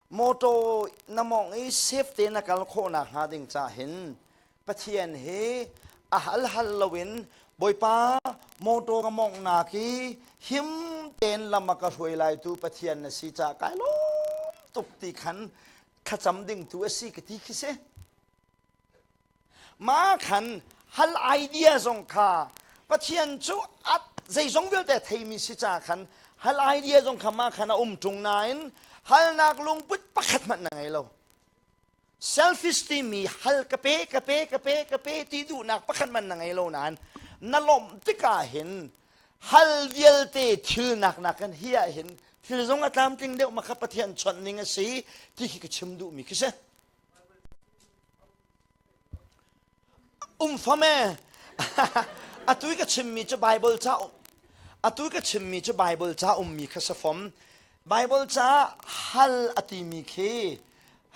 Motor na mawngh i safe te na kal khawhnak hnga ding ca hin Pathian hi a hal hal loin Bawipa motor ka mawnghnak hi him tein lam a ka hruai lai tu Pathian na si ca kai lawm tuk ti khan thlacam ding tu a si ka ti khi si. Ma khan hal idea zong kha Pathian cu at zeizong vialte theimi si ca khan hal idea zong kha ma khan a um ṭung nain halnak lungput pakhat hmanh na ngei lo. Selfish timi hal ka pe ka pe ka pe ka pe ti duhnak pakhat hmanh na ngei lo nain na lawmh tikah hin hal vialte thil nak nakin hi ah hin thil zong a tlamtling deuh ma kha Pathian chawnh ning a si ti khi ka chim duhmi khi si. Um fam e. Atu i ka chimmi cu Bible ca atu i ka chimmi cu Bible ca ummi kha si fom. Bible ca hal a timi khi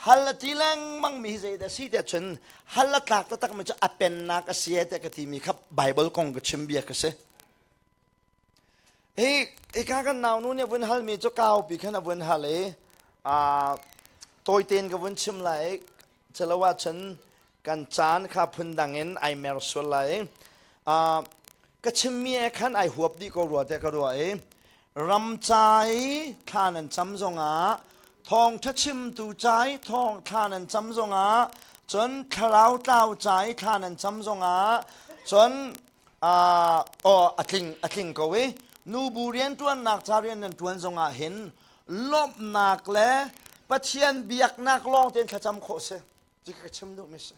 hal a ti lengmang mi hi zeidah si tiah cun hal a tlak taktak mi cu a pennak a si e tiah ka timi kha Bible kong ka chim bia ka si. Hi hika kan naunu nih a vun halmi cu kaupi khan a vun hal i tawitein ka vun chim lai. Celo ahcun kan caan kha phundang in ai mer sual lai. Ka chimmi he khan ai huap dih ko rua tiah ka ruah i ram ca i thla nan cam zongah thawngṭha chimtu ca i thawng thla nan cam zongah cun thlarau tlau ca i thla nan cam zongah cun aw a tling a tling ko i nubu rianṭuannak ca rian nan ṭuan zongah hin lawmhnak le Pathian biaknak lawng tein thlacam khawh si ti ka chim duhmi si.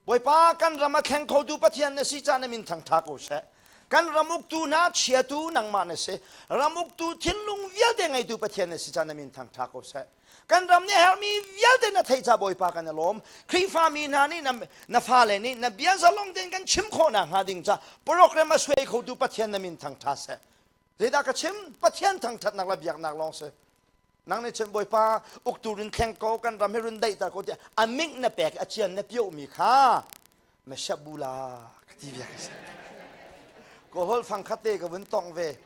Bawipa kan ram a thleng khotu Pathian na si caah na min thangṭha ko seh. Kan ram uktu hna chiatu nangmah na si. Ram uktu thinlung vialte ngeitu Pathian na si caah na min thangṭha ko seh. Kan ram nih herhmi vialte na theih ca Bawipa kan i lawm. Khrihfami hna nih na, na fale nih na bia zalong tein kan chim khawh nakhnga ding ca program a suai khotu Pathian na min thangṭha seh. Zeidah ka chim? Pathian thangṭhatnak le biaknak lawng si. Nang nih cun Bawipa uktu run thleng ko kan ram hi run daihter ko tiah a ming na pek a cian na piohmi kha na shabula ka ti bia ka si. Ka holh fang khat te ka vun tong ve.